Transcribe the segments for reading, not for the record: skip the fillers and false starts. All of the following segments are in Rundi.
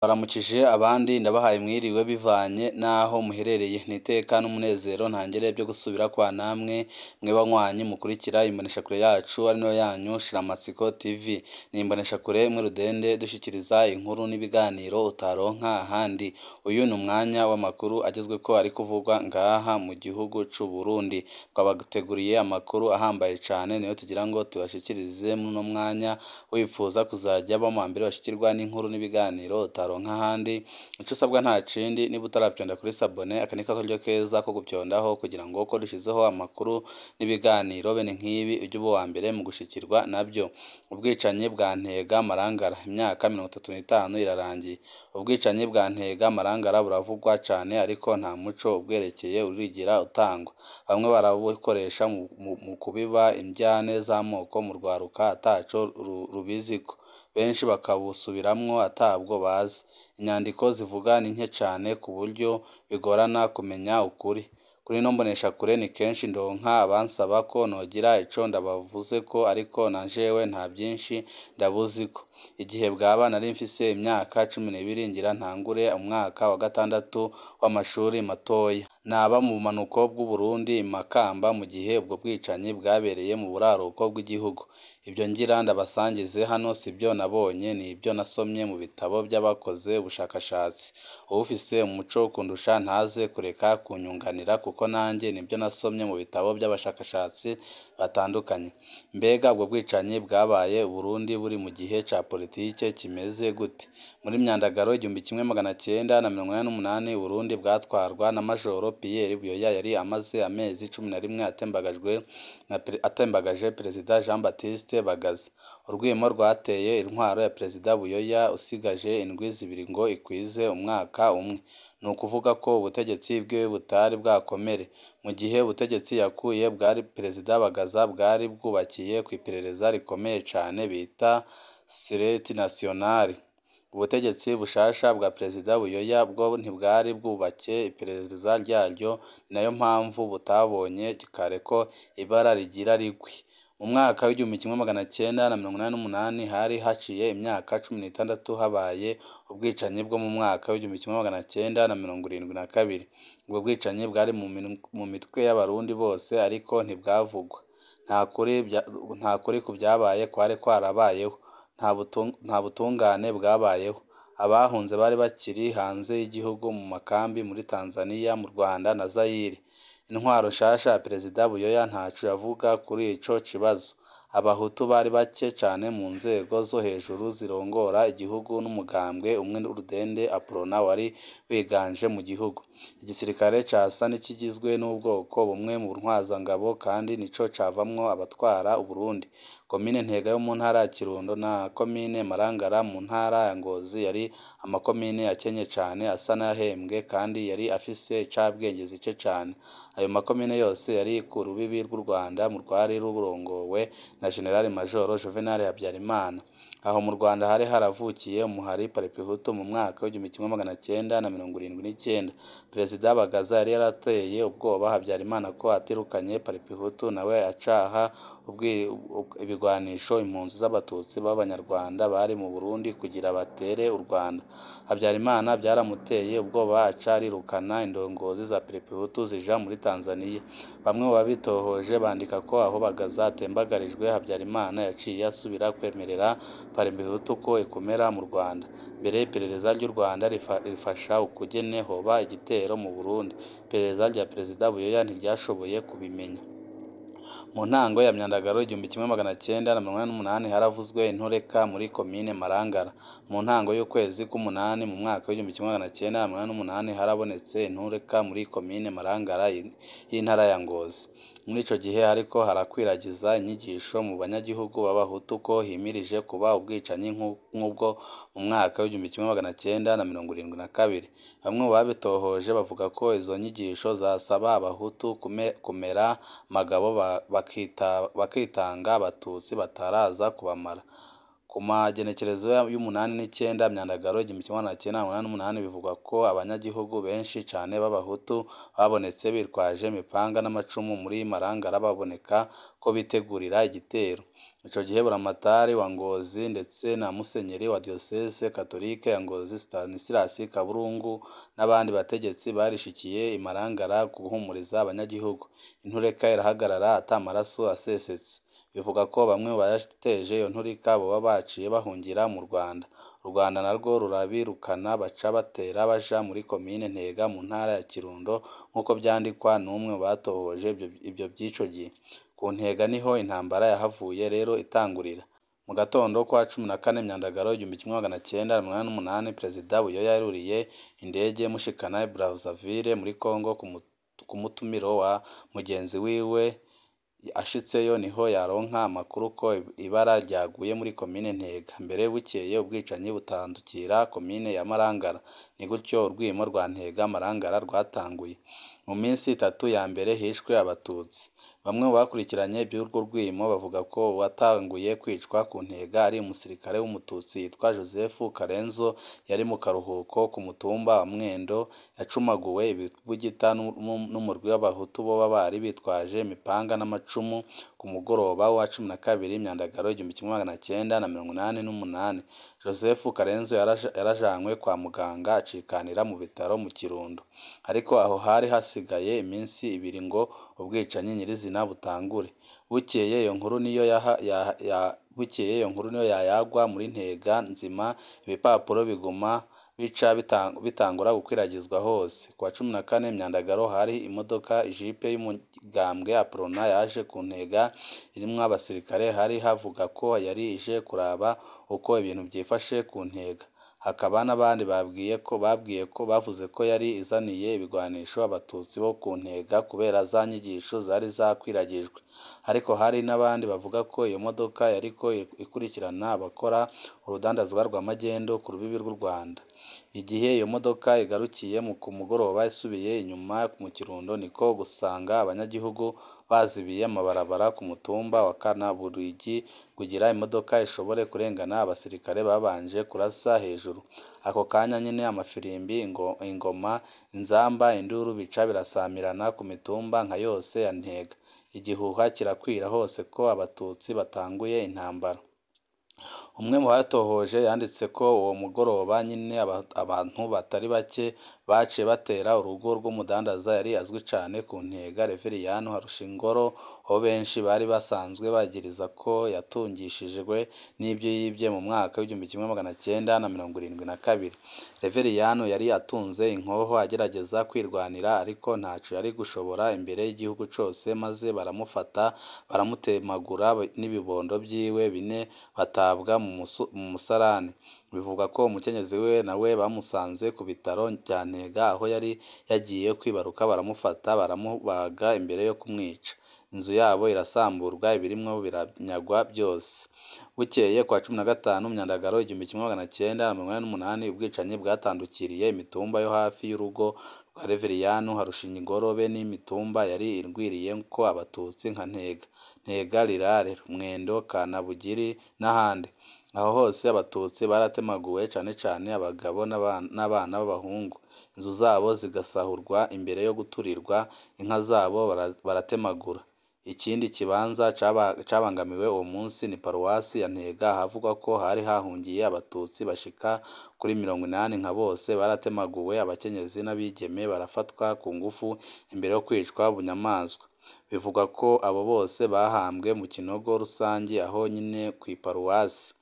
Baramukije abandi ndabahaye mwiriwe bivanye n'aho muherereye, n'iteka n'umunezero ntangere byo gusubira kwa namwe mwe banywanyi mukurikira imboneshakure yacu ari nayo yanyu Shiramatsiko TV. Ni imboneshakure imwe rudende dushikiriza inkuru n'ibiganiro utaronka ahandi. Uyu ni umwanya w'amakuru agezweko ari kuvugwa ngaha mu gihugu c'u Burundi. Twabateguriye amakuru ahambaye cane niyo tugira ngo tubashikirize muno mwanya, wifuza kuzajya uba muwambere bashikirwa n'inkuru n'ibiganiro utaronka ahandi, ico usabwa nta kindi niba utaravyonda kuri s'abonner, aka niko karyo keza ko gupyondaho kugira ngo uko dushizeho amakuru n'ibiganiro bene nk'ibi uje uba uwambere mu gushikirwa navyo. Ubwicanyi bwa Ntega Marangara, imyaka 35 irarangiye. Ubwicanyi bwa Ntega Marangara buravugwa cane ariko nta muco ubwerekeye urigera utangwa. Bamwe barabukoresha mu kubiba indyane z'amoko mu rwaruka ataco rubiziko, benshi bakabusubiramwo atabwo bazi. Inyandiko zivuga ni nke cane kuburyo bigorana kumenya ukuri. Kuri ino mboneshakure ni kenshi ndonka abansaba ko nogira ico ndabavuzeko ariko na jewe nta vyinshi ndabuziko. Igihe bwaba nari mfise imyaka 12 ngira ntangure umwaka wa gatandatu w'amashuri matoya. Naba mu bumanuko bw'Uburundi i Makamba mu gihe ubwo bwicanyi bwabereye mu buraruko bw'igihugu. Ivyo ngira ndabasangize hano sivyo nabonye nivyo nasomye mu bitabo vy'abakoze ubushakashatsi. Uwufise umuco kundusha ntaze kureka kunyunganira kuko nanje nivyo nasomye mu bitabo vy'abashakashatsi batandukanye. Mbega ubwo bwicanyi bwabaye Uburundi buri mu gihe ca politike kimeze gute? Muri Myandagaro 1988 Uburundi bwatwarwa na Majoro Pierre Buyoya yari amaze amezi 11 atembagaje Perezida Jean Baptiste Bagaza. Urwimo rwateye intwaro ya Perezida Buyoya usigaje indwi zibiri ngo ikwize umwaka umwe. Ni ukuvuga ko ubutegetsi bwiwe butari bwakomere. Mu gihe ubutegetsi yakuye bwari Perezida Bagaza bwari bwubakiye kw'iperereza rikomeye cane bita Sûreté Nationale. Ubutegetsi bushasha bwa Perezida Buyoya bwo ntibwari bwubake iperereza ryaryo, ni nayo mpamvu butabonye kare ko ibara rigira rigwe. Mu mwaka w'1988 hari haciye imyaka 16 habaye ubwicanyi bwo mu mwaka w'1972. Ubwo bwicanyi bwari mu mitwe y'abarundi bose ariko ntibwavugwa. Nta kuri kuvyabaye kwari kwarabayeho, nta butungane bwabayeho. Abahunze bari bakiri hanze y'igihugu mu makambi muri Tanzania, mu Rwanda na Zaire. Intwaro nshasha ya Perezida Buyoya ntaco yavuga kuri ico kibazo. Abahutu bari bake cane mu nzego zo hejuru zirongora igihugu n'umugambwe umwe rudende Aprona wari wiganje mu gihugu. Igisirikare casa n'ikigizwe n'ubwoko bumwe mu ntwazangabo kandi nico cavamwo abatwara Uburundi. Komine Ntega yo mu ntara ya Kirundo na komine Marangara mu ntara ya Ngozi yari amakomine akenye cane asa n'ayahembwe kandi yari afise icabwenge zice cane. Ayo makomine yose yari ku rubibi rw'u Rwanda mu rwari rurongowe na General Major Juvenal Habyarimana. Aho mu Rwanda hari haravukiye umuhari Paripehutu mu mwaka w'1979. Perezida Bagaza yari yarateye ubwoba Habyarimana ko atirukanye Paripehutu nawe aca aha ibigwanisho impunzi z'abatutsi b'abanyarwanda bari mu Burundi kugira batere u Rwanda. Habyarimana vyaramuteye ubwoba aca arirukana indongozi za Paripehutu zija muri Tanzania. Bamwe mu babitohoje bandika ko aho Bagaza atembagarijwe Habyarimana yaciye asubira kwemerera Paripehutu ko ikomera mu Rwanda. Mbere iperereza ry'u Rwanda rifasha ukugene hoba igitero mu Burundi. Iperereza rya Perezida Buyoya ntiryashoboye kubimenya. Mu ntango ya Myandagaro 1988 haravuzwe intureka muri komine Marangara. Mu ntango y'ukwezi k'umunani mu mwaka w'1988 harabonetse intureka muri komine Marangara y'intara ya Ngozi. Muri ico gihe hariko harakwiragiza inyigisho mu banyagihugu b'abahutu ko himirije kuba ubwicanyi nk'ubwo mu mwaka w'1972. Bamwe mu babitohoje bavuga ko izo nyigisho zasaba abahutu kumera magabo bakitanga abatutsi bataraza kubamara. Ku magenekerezo y'umunani n'icenda Myandagaro 1988, bivugwa ko abanyagihugu benshi cane b'abahutu babonetse bitwaje imipanga n'amacumu muri Marangara, baboneka ko bitegurira igitero. Ico gihe Buramatari wa Ngozi ndetse na Musenyeri wa Diyoseze Katolike ya Ngozi Stanislas Kaburungu n'abandi bategetsi barishikiye i Marangara guhumuriza abanyagihugu. Intureka irahagarara ata maraso asesetse. Bivuga ko bamwe mu bateje iyo nturika boba baciye bahungira mu Rwanda. U Rwanda narwo rurabirukana, baca batera baja muri komine Ntega mu ntara ya Kirundo, nk'uko vyandikwa n'umwe mu batohoje ivyo vy'ico gihe. Ku Ntega niho intambara yahavuye rero itangurira. Mu gatondo kwa 14 Myandagaro 1988, Perezida Buyoya yaruriye indege imushikana i Brazzaville muri Congo ku mutumiro wa mugenzi wiwe. Ashitseyo niho yaronka amakuru ko ibara ryaguye muri komine Ntega. Mbere bukeye ubwicanyi butandukira komine ya Marangara. Ni gutyo urwimo rwa Ntega Marangara rwatanguye. Mu minsi itatu ya mbere hishwe abatutsi. Bamwe mu bakurikiranye iby'urwo rwimo bavuga ko uwatanguye kwicwa ku Ntega ari umusirikare w'umututsi yitwa Joseph Karenzo, yari mu karuhuko ku mutumba wa Mwendo, yacumaguwe ibibugita n'umurwi w'abahutu boba bari bitwaje imipanga n'amacumu ku mugoroba wa 12 Myandagaro 1988. Joseph Karenzo yarajanywe kwa muganga acikanira mu bitaro mu Kirundo. Ariko aho hari hasigaye iminsi ibiri ngo ubwicanyi nyirizina butangure. Bukeye iyo nkuru niyo bukeye iyo nkuru niyo yayagwa muri Ntega nzima, ibipapuro biguma bica bitangura gukwiragizwa hose. Ku wa 14 Myandagaro hari imodoka ijipe y'umugambwe Aprona yaje ku Ntega irimwo abasirikare, hari havuga ko yari ije kuraba uko ibintu vyifashe ku Ntega. Hakaba n'abandi babwiye ko bavuze ko yari izaniye ibigwanisho abatutsi bo ku Ntega kubera za nyigisho zari zakwiragijwe. Ariko hari n'abandi bavuga ko iyo modoka yariko ikurikirana abakora urudandazwa rwa magendu ku rubibi rw'u Rwanda. Igihe iyo modoka igarukiye ku mugoroba isubiye inyuma mu Kirundo, niko gusanga abanyagihugu bazibiye amabarabara ku mutumba wa Kanaburigi kugira imodoka ishobore kurengana. Abasirikare babanje kurasa hejuru. Ako kanya nyene amafirimbi, ingoma, inzamba, induru bica birasamirana ku mitumba nka yose ya Ntega. Igihuha kirakwira hose ko abatutsi batanguye intambara. Umwe mu batohoje yanditse ko uwo mugoroba nyine abantu batari bake baciye batera urugo rw'umudandaza yari azwi cane ku Ntega, Reveriyani Harushingoro, aho benshi bari basanzwe bagiriza ko yatungishijwe n'ivyo yivye mu mwaka w'1972. Reveriyani yari atunze inkoho agerageza kwirwanira, ariko ntaco yari gushobora imbere y'igihugu cose, maze baramufata baramutemagura n'ibibondo vyiwe bine batabwa mu musarani. Bivugwa ko umukenyezi wiwe nawe bamusanze ku bitaro vya Ntega aho yari yagiye kwibaruka, baramufata baramubaga imbere yo kumwica. Inzu yabo irasamburwa, ibirimwo biranyagwa byose. Bukeye kwa 15 Myandagaro 1988, ubwicanyi bwatandukiriye imitumba yo hafi y'urugo rwa Reveriyani Harushingoro be n'imitumba yari irwiriyeko abatutsi nka Ntega, Ntega Rirare, Mwendo, Kanabugiri n'ahandi. Aho hose abatutsi baratemaguwe, cane cane abagabo n'abana b'abahungu. Inzu zabo zigasahurwa imbere yo guturirwa, inka zabo baratemagura. Ikindi kibanza cabangamiwe uwo munsi ni paruwasi ya Ntega, ahavugwa ko hari hahungiye abatutsi bashika kuri 80 nka bose baratemaguwe, abakenyezi n'abigeme barafatwa ku ngufu imbere yo kwicwa bunyamaswa. Bivugwa ko abo bose bahambwe mu kinogo rusangi aho nyine kw'iparuwasi.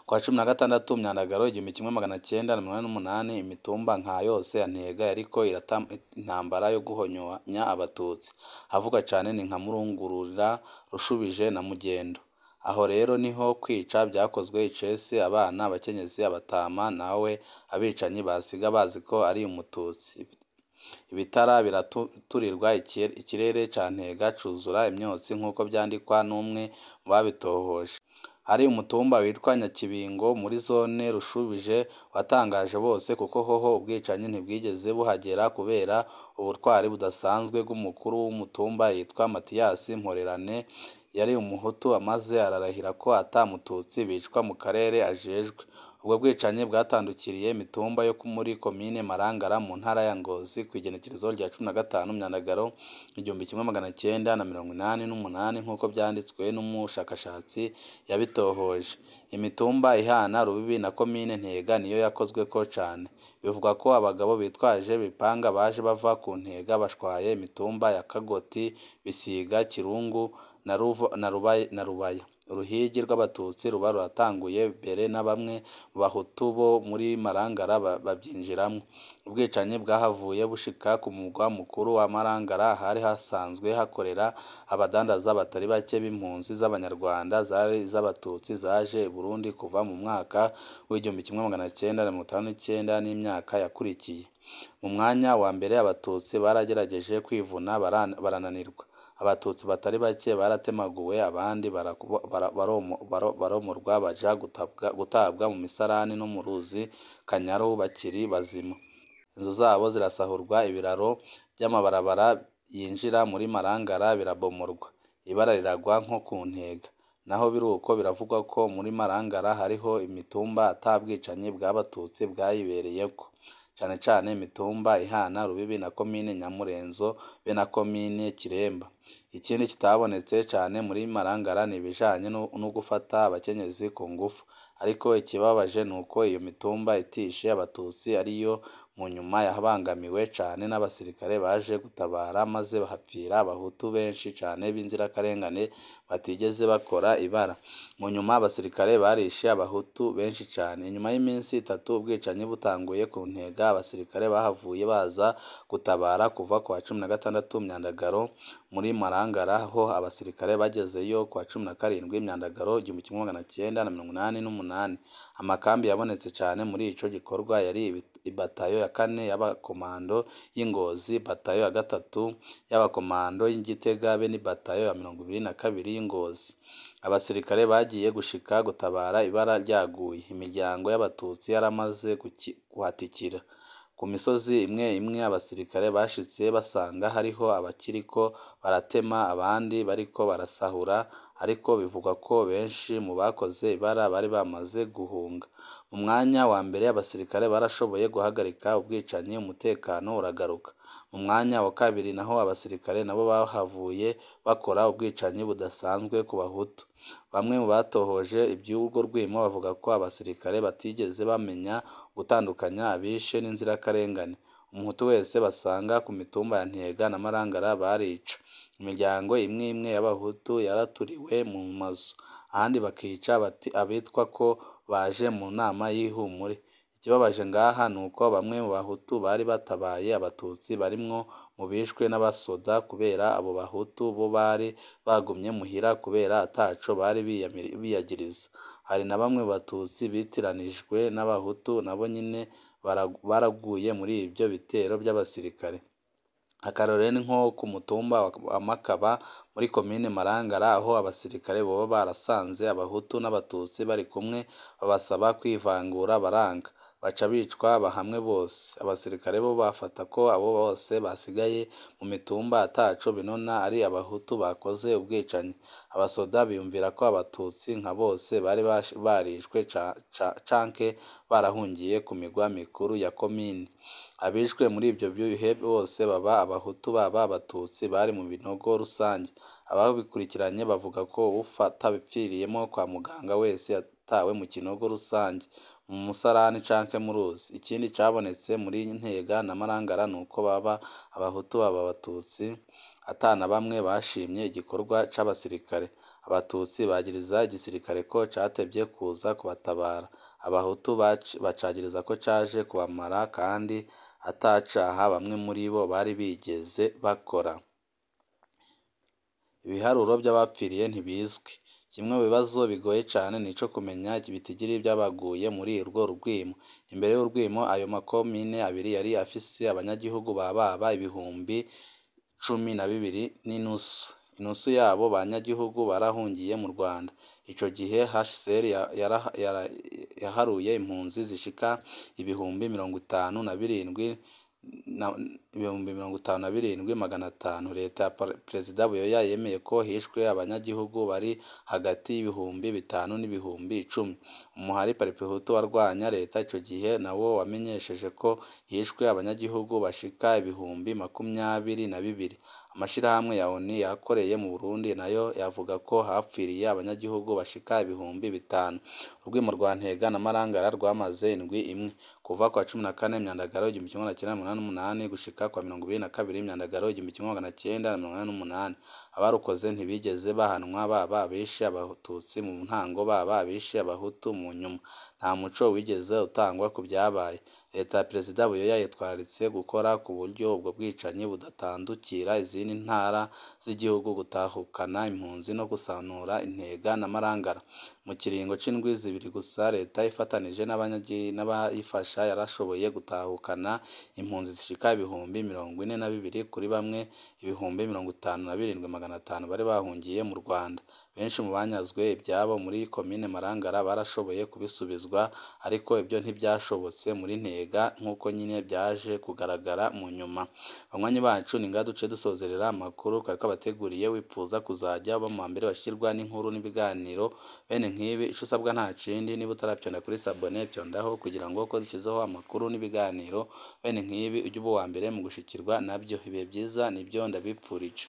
Ku wa 16 Myandagaro 1988, imitumba nka yose ya Ntega yariko irata intambara yo guhonyonya abatutsi. Ahavugwa cane ni nka Murungurura, Rushubije na Mugendo. Aho rero niho kwica vyakozwe icese, abana, abakenyezi, abatama, nawe abicanyi basiga bazi ko ari umututsi. Ibitara biraturirwa, ikirere ca Ntega cuzura imyotsi nk'uko vyandikwa n'umwe mu babitohoje. Hari umutumba witwa Nyakibingo muri zone Rushubije watangaje bose kuko hoho ubwicanyi ntibwigeze buhagera kubera ubutwari budasanzwe bw'umukuru w'umutumba yitwa Matiyasi Mporerane, yari umuhutu maze ararahira ko ata mututsi bicwa mu karere ajejwe. Ubwo bwicanyi bwatandukiriye imitumba yo muri komine Marangara mu ntara ya Ngozi kw'igenekerezo rya 15 Myandagaro 1988 nk'uko vyanditswe n'umushakashatsi yabitohoje. Imitumba ihana Rubibi na komine Ntega niyo yakozweko cane. Bivugwa ko abagabo bitwaje ibipanga baje bava ku Ntega bashwaye imitumba ya Kagoti, Bisiga, Kirungu na Rubaya. Uruhigi rw'abatutsi ruba ruratanguye mbere na bamwe mu bahutu bo muri Marangara bavyinjiramwo. Ubwicanyi bwahavuye bushika ku mugwa mukuru wa Marangara ahari hasanzwe hakorera abadandaza batari bake b'impunzi z'abanyarwanda zari iz'abatutsi zaje i Burundi kuva mu mwaka w'1959 n'imyaka yakurikiye. Mu mwanya wa mbere abatutsi baragerageje kwivuna barananirwa. Abatutsi batari bake baratemaguwe abandi baromorwa baja gutabwa mu misarani no mu ruzi Kanyaru bakiri bazima. Inzu zabo zirasahurwa, ibiraro vy'amabarabara yinjira muri Marangara birabomorwa, ibara riragwa nko ku Ntega. Naho biruko biravugwa ko muri Marangara hariho imitumba ata bwicanyi bw'abatutsi bwayibereyeko, cane cane imitumba ihana Rubibi na komine Nyamurenzo be na komine Kiremba. Ikindi kitabonetse cane muri Marangara ni ibijanye no gufata abakenyezi ku ngufu, ariko ikibabaje nuko iyo mitumba itishe abatutsi ariyo mu nyuma yabangamiwe cane n'abasirikare baje gutabara maze hapfira abahutu benshi cane b'inzirakarengane batigeze bakora ibara. Mu nyuma abasirikare barishe abahutu benshi cane. Inyuma y'iminsi itatu ubwicanyi butanguye ku Ntega, abasirikare bahavuye baza gutabara kuva kuwa 16 Myandagaro muri Marangara, aho abasirikare bagezeyo kuwa 17 Myandagaro 1988. Amakambi yabonetse cane muri ico gikorwa yari ibatayo ya kane y'abakomando y'i Ngozi, batayo ya gatatu y'abakomando y'i Gitega be n'ibatayo ya 22 y'i Ngozi. Abasirikare bagiye gushika gutabara ibara ryaguye, imiryango y'abatutsi yaramaze kuhatikira. Ku misozi imwe imwe abasirikare bashitse basanga hariho abakiriko baratema abandi bariko barasahura, ariko bivugwa ko benshi mu bakoze ibara bari bamaze guhunga. Mu mwanya wa mbere abasirikare barashoboye guhagarika ubwicanyi, umutekano uragaruka. Mu mwanya wa kabiri naho abasirikare nabo bahavuye bakora ubwicanyi budasanzwe ku bahutu. Bamwe mu batohoje ivy'urwo rwimo bavuga ko abasirikare batigeze bamenya gutandukanya abishe n'inzirakarengane. Umuhutu wese basanga ku mitumba ya Ntega na Marangara barica. Imiryango imwe imwe y'abahutu yaraturiwe mu mazu, ahandi bakica abitwa ko baje mu nama y'ihumure. Ikibabaje ngaha nuko bamwe mu bahutu bari batabaye abatutsi barimwo mu bishwe n'abasoda kubera abo bahutu bo bari bagumye muhira kubera ataco bari biyagiriza. Hari na bamwe mu batutsi bitiranijwe n'abahutu nabo nyene baraguye muri ivyo bitero vy'abasirikare. Akarorero ni nko ku mutumba wa Makaba muri komine Marangara, aho abasirikare boba barasanze abahutu n'abatutsi bari kumwe babasaba kwivangura baranga, baca bicwa hamwe bose. Abasirikare bo bafata ko abo bose basigaye mu mitumba ataco binona ari abahutu bakoze ubwicanyi. Abasoda biyumvira ko abatutsi nka bose bari barishwe canke barahungiye ku migwa mikuru ya komine. Abishwe muri ivyo bihe bose baba abahutu baba abatutsi bari mu binogo rusange. Ababikurikiranye bavuga ko uwutabipfiriyemo kwa muganga wese yatawe mu kinogo rusange, mu musarani canke mu ruzi. Ikindi cabonetse muri Ntega na Marangara nuko baba abahutu baba abatutsi ata na bamwe bashimye igikorwa c'abasirikare. Abatutsi bagiriza igisirikare ko catevye kuza kubatabara, abahutu bacagiriza ko caje kubamara kandi atacaha bamwe muri bo bari bigeze bakora. Ibiharuro vy'abapfiriye ntibizwi. Kimwe mu bibazo bigoye cane nico kumenya ibitigiri vy'abaguye muri urwo rwimo. Imbere y'urwimo ayo makomine abiri yari afise abanyagihugu bababa 12,500. Inusu yabo banyagihugu barahungiye mu Rwanda. Ico gihe HCR yaharuye impunzi zishika 57 500. Leta ya Perezida Buyoya yemeye ko hishwe abanyagihugu bari hagati y'5,000 n'10,000. Umuhari Paripehutu warwanya leta ico gihe nawo wamenyesheje ko hishwe abanyagihugu bashika 22,000. Amashirahamwe ya ONU yakoreye mu Burundi nayo yavuga ko hapfiriye abanyagihugu bashika 5,000. Urwimo rwa Ntega na Marangara rwamaze indwi imwe, kuva kwa 14 Myandagaro 1988 gushika kwa 22 Myandagaro 1988. Abarukoze ntibigeze bahanwa, baba abishe Abatutsi mu ntango, baba abishe Abahutu mu nyuma. Nta muco wigeze utangwa ku vyabaye. Leta ya Perezida Buyoya yitwararitse gukora ku buryo ubwo bwicanyi budatandukira izindi ntara z'igihugu, gutahukana impunzi no gusanura Ntega na Marangara. Mu kiringo c'indwi zibiri gusa, leta ifatanije n'abayifasha yarashoboye gutahukana impunzi zishika 42,000 kuri bamwe 57,500 bari bahungiye mu Rwanda. Benshi mu banyazwe ivyabo muri komine Marangara barashoboye kubisubizwa, ariko ivyo ntivyashobotse muri Ntega nk'uko nyene vyaje kugaragara mu nyuma. Banywanyi bacu, ni ngaha duciye dusozerera amakuru twari twabateguriye. Wipfuza kuzaja uba mu bambere bashikirwa n'inkuru n'ibiganiro bene nk'ibi, ico usabwa nta kindi, niba utaravyonda kuri sabone vyondaho kugira ngo uko dushizeho amakuru n'ibiganiro bene nk'ibi uje uba uwa mbere mu gushikirwa navyo. Ibihe vyiza nivyo ndabipfurije.